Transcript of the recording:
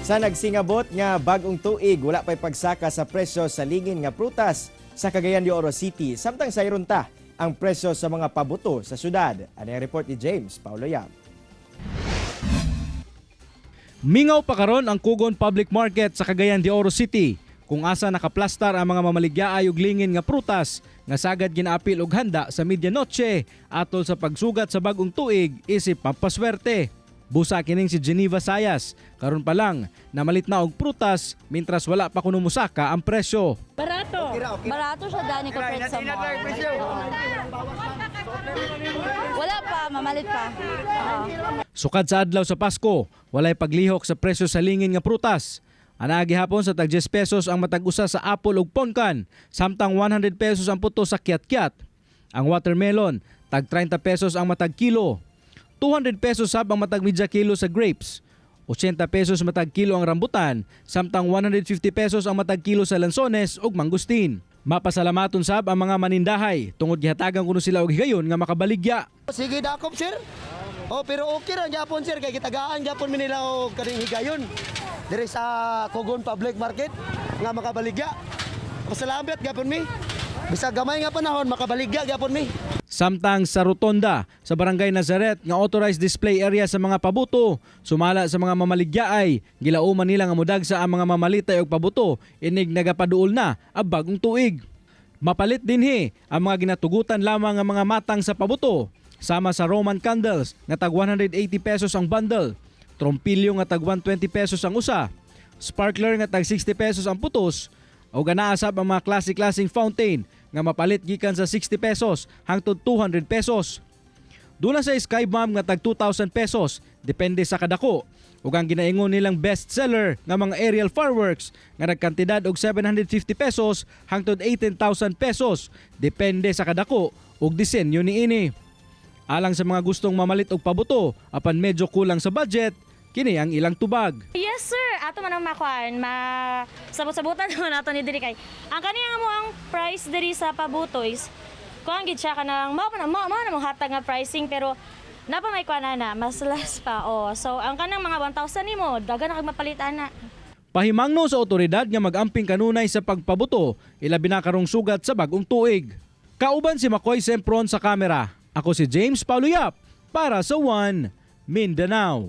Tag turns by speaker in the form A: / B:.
A: Sa nagsingabot nga bagong tuig, wala pa'y pagsaka sa presyo sa lingin nga prutas sa Cagayan de Oro City. Samtang sayron ta ang presyo sa mga pabuto sa syudad. Ano ang report ni James Paulo Yap?
B: Mingaw pa karon ang Kugon Public Market sa Cagayan de Oro City kung asa nakaplastar ang mga mamaligyaay og lingin nga prutas nga sagad ginaapil og handa sa medianoche atol sa pagsugat sa bagong tuig isip pampaswerte. Busa kining si Geneva Sayas karon pa lang namalit na og prutas mintras wala pa kuno mosaka ang presyo.
C: Barato.
D: Barato siya, Dani, compared sa mall. Wala pa, mamalit pa. Oo.
B: Sukad sa adlaw sa Pasko, walay paglihok sa presyo sa lingin nga prutas. Anaa gihapon sa tag 10 pesos ang matag usa sa apple ug ponkan, samtang 100 pesos ang puto sa kiat-kiat. Ang watermelon, tag 30 pesos ang matag kilo. 200 pesos sab ang matag media kilo sa grapes. 80 pesos matag kilo ang rambutan, samtang 150 pesos ang matag kilo sa lansones ug mangustin. Mapasalamaton sab ang mga manindahay tungod gihatagan kuno sila og higayon nga makabaligya.
E: Sige dakop, sir. Oh, pero okay ra gyapon, sir, kay gitagaan gyapon mi nila og kaning higayon diri sa Kugon Public Market nga makabaligya. Pasalamat gyapon mi. Bisag gamay nga panahon, makabaligya gyapon mi.
B: Samtang sa Rotonda sa Barangay Nazaret nga authorized display area sa mga pabuto, sumala sa mga mamaligyaay, gilauman nila nga mudagsa ang mga mamalitay og pabuto inig nagapaduol na ang bagong tuig. Mapalit dinhi ang mga ginatugutan lamang nga mga matang sa pabuto, sama sa Roman candles nga tag 180 pesos ang bundle, trompilyo nga tag 120 pesos ang usa, sparkler nga tag 60 pesos ang putos, o ganaasab ang mga klase-klaseng fountain nga mapalit gikan sa 60 pesos hangtod 200 pesos. Duna sa Sky Bomb nga tag 2,000 pesos, depende sa kadako. Ug ang ginaingon nilang best seller nga mga aerial fireworks nga nagkantidad og 750 pesos hangtod 18,000 pesos, depende sa kadako ug disenyo niini. Alang sa mga gustong mamalit og pabuto apan medyo kulang sa budget, kini ang ilang tubag.
C: Yes, sir. Ato man ang makuan, ma sabot-sabutan naman nato ni diri kay. Ang kaniya nga mo ang price diri sa pabuto is kuan gid siya kanang mao pa na mao na mong hatag nga pricing, pero napa may kuan na mas less pa, oh. So ang kanang mga 1,000 nimo, dagan na kag mapalit ana.
B: Pahimangno sa otoridad nga magamping kanunay sa pagpabuto, ilabi na karong sugat sa bagong tuig. Kauban si Makoy Sempron sa kamera. Ako si James Paulo Yap para sa One Mindanao.